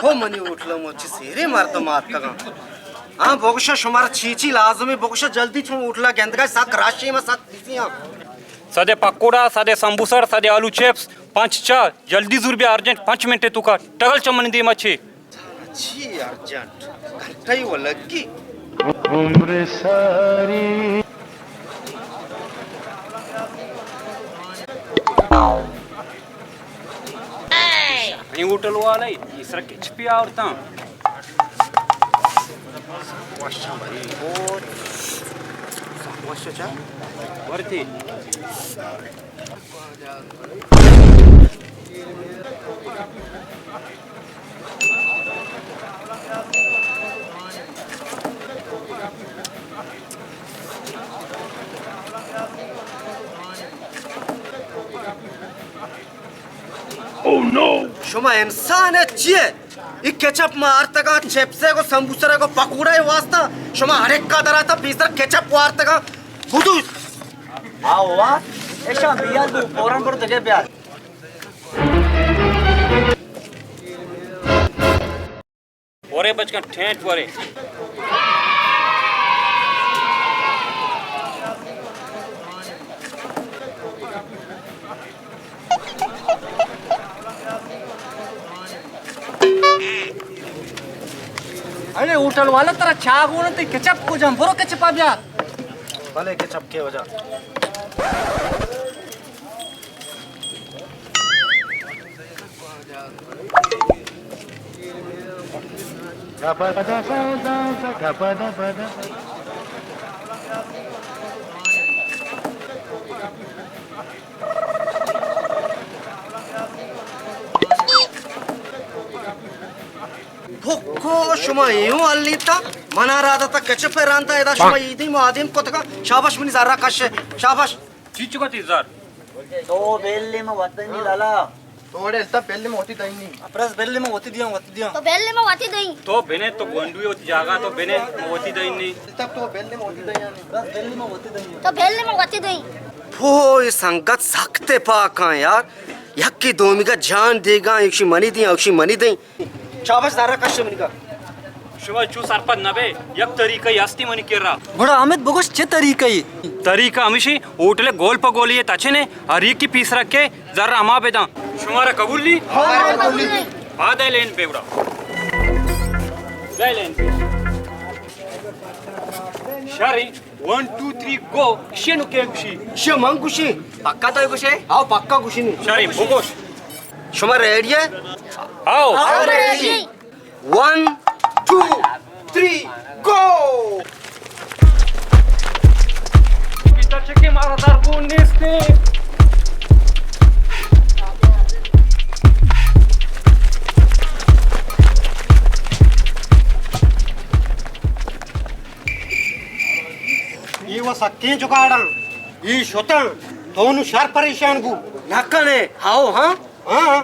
ہو منی ہوٹل ءَ مچی سیرے مردم آتکگاں۔ ہاں، بگوشا شمارا چی چی لازمی، بگوشا جلدی چون ہوٹل ءَ گندگا، سک رش ایں، ما سک بزی آں۔ سدے پکوڑا، سدے سمبوسر، سدے آلو چپس، پنچ چا، جلدی زور بیا، ارجنٹ، پنچ منٹ توکا ٹگل چہ منی دیما چے۔ چی ارجنٹ؟ گھنٹہ ءَ و لگی۔ عمر ساری۔ اے ہوٹل والا اے، اس را کچ پی آورتاں۔ وش بھائی، اور وش چا؟ ورتی۔ شما انسان ات چی ات؟ ای کیچپ ما آرتگاں چپس ءَ گو سمبوسر ءَ گو پکوڑا ءِ واسطہ، شما ہر ایکا دراتاں پیسر کیچپ وارتگاں۔ بدوز۔ آ وا، ایشاں بیار گو، فوراً برو دگہ بیار۔ ورے بچکاں، ٹینٹ ورے۔ ارے ہوٹل والا، ترا چاہ گون، تئی کیچپ کجام؟ برو کیچپ ءَ بیار۔ بلے کیچپ کے وجہ؟ پھکو، شما ایوں ہلیتا، منا را داتا کچپ ءَ راندا، ادا شما ایدیم و آدیم کتگا۔ شاباش، منی زرا کش، شاباش۔ چی چکا تی زر؟ تو بیلی ما وطنی لالا۔ تو اڑے التا بیلی ما وتی دینی۔ اپرس بیلی ما وتی دیاں، وتی دیاں۔ تو بیلی ما وتی دئی۔ تو بنے تو گونڈوی وتی جاگا تو بنے ما وتی دینی۔ التا تو بیلی ما وتی دینی۔ اپرس بیلی ما وتی دئی۔ تو بیلی ما وتی دئی۔ پھو، اے سنگت سخت پاکاں یار۔ یکی دومیگا جان دیگا، یکشی منی دیں، یکشی منی دیں۔ شاباش، زرا کش منیگا۔ شما چو سرپد نہ بے، یک طریقہ ہستی منی کرا۔ گڑا حامد بگوش چہ طریقہ ای؟ طریقہ ہمیشی، ہوٹل گول پہ گولی تچنے، ہر یکی پیس رکھے، زر ہما بداں۔ شمارا قبول نی؟ ہاں، قبول نی۔ آ دے لین پہ گڑا۔ دے لین پہ۔ شری۔ ون، ٹو، تھری، گو۔ اشی نو کے گوشی؟ اشی من گوشی۔ پکا تو گوشے؟ ہاں، پکا گوشی نی۔ شری، بگوش۔ شما ریڈی ہے؟ آؤ۔ آؤ، ریڈی۔ ون، ٹو، تھری، گو۔ پیتر چکی مارا درگون نیستی۔ اے و سکیں جگاڑاں، اے شتاں، تو نوں شر پریشان بو۔ نہ کنے، ہاؤ، ہاں؟ ہاں۔